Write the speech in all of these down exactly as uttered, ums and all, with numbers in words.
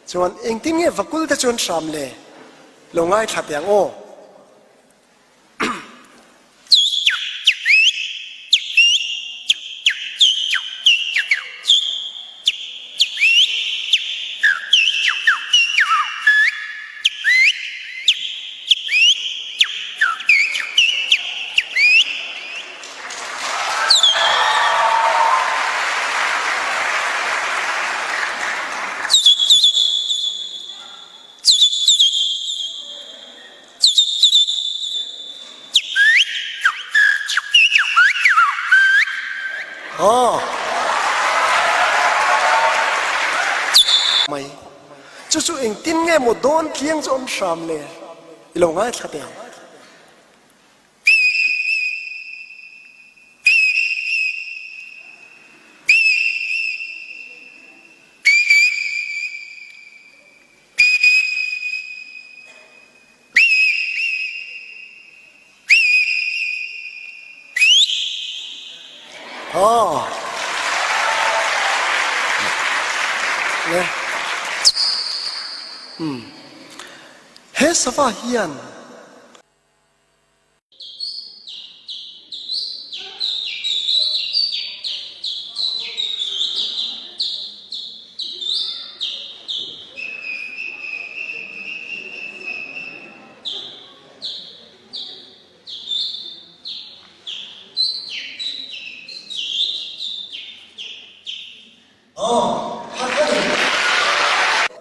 Chuan engtin nge vakul te chuan hram le lo ngaithla teng aw. Aw. Mai. Chu chu engtin nge maw dawn tliang chu an hram le. I lo ngaithla teng. Aw. Ne. Hmm. He sava hian.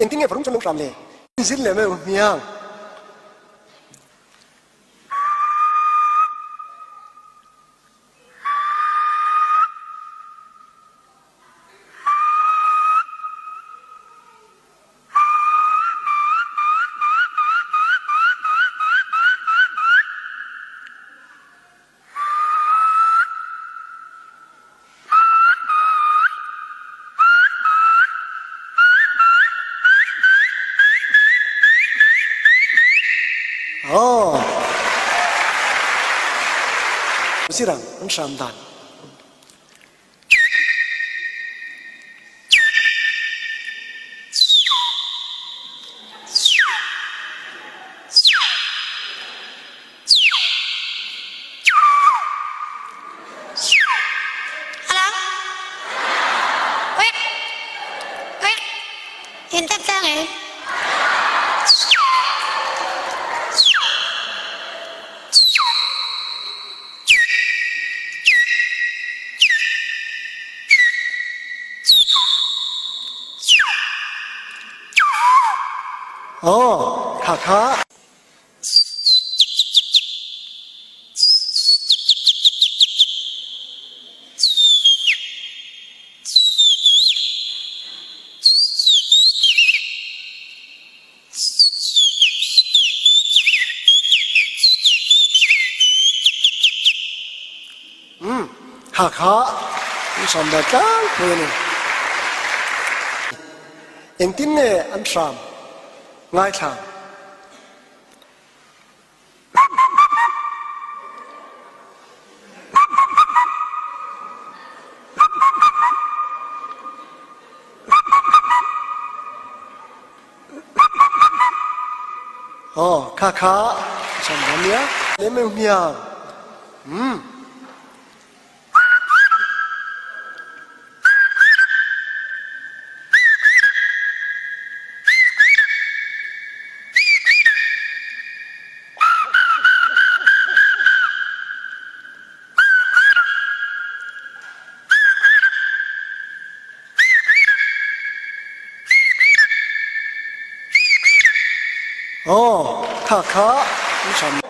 Engtin nge varung chun lo hram le? Zin le meu hmiang. Aw. Sirang, an hram dan. Hello? Wait. Wait. Intak tang eh. Oh, kha kha. Hmm, ha kha. An hram dan tlangpui a ni. Engtin nge an hram? Ngaithla. Oh, kha kha. An hram dan nia. Le meu hmiang. Hmm. Oh, kha kha. An hram.